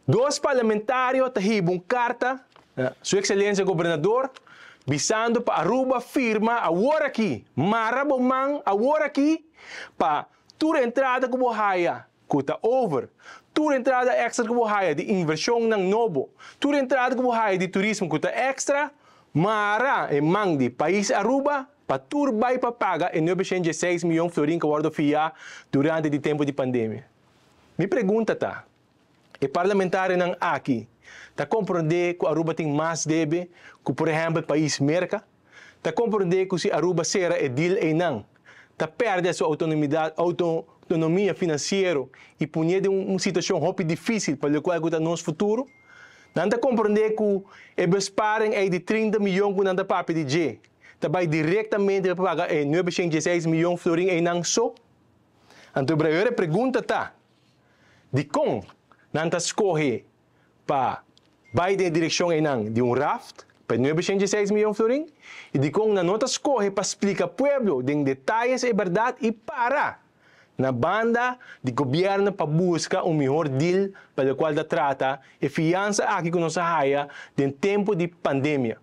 Dos parlamentario ta hiba un carta na Su Excelencia Gobernador bisando pa Aruba firma awor aki, mara bo man awor aki pa tur entrada cu bo haya cu ta over, tur entrada extra cu bo haya di inversionnan nobo, tur entrada cu bo haya di turismo cu ta extra, mara e man di pais Aruba pa tur bay pa paga e 916 miyon florin cu a wordo fia durante di tempo di pandemia. Mi pregunta ta, e parlamentarionan aki ta comprende cu Aruba tin mas debe cu por ehempel pais Merca? Ta comprende cu si Aruba cera e deal eynan ta perde su autonomidad, autonomia financiero y pone den un situacion hopi dificil pa locual cu ta nos futuro? Nan ta comprende cu e besparing ey di 30 miyon cu nan ta papia di dje ta bay directamente pa paga e 916 miyon florin eynan so? Anto e pregunta ta, dicon nan ta scoge pa bay den direccion eynan di un raft pa 916 miyon florin y dicon nan no ta scoge pa splica pueblo den detaye e berdad y para na banda di gobierno pa busca un mihor deal pa locual ta trata e fiansa aki cu nos a haya den tempo di pandemia?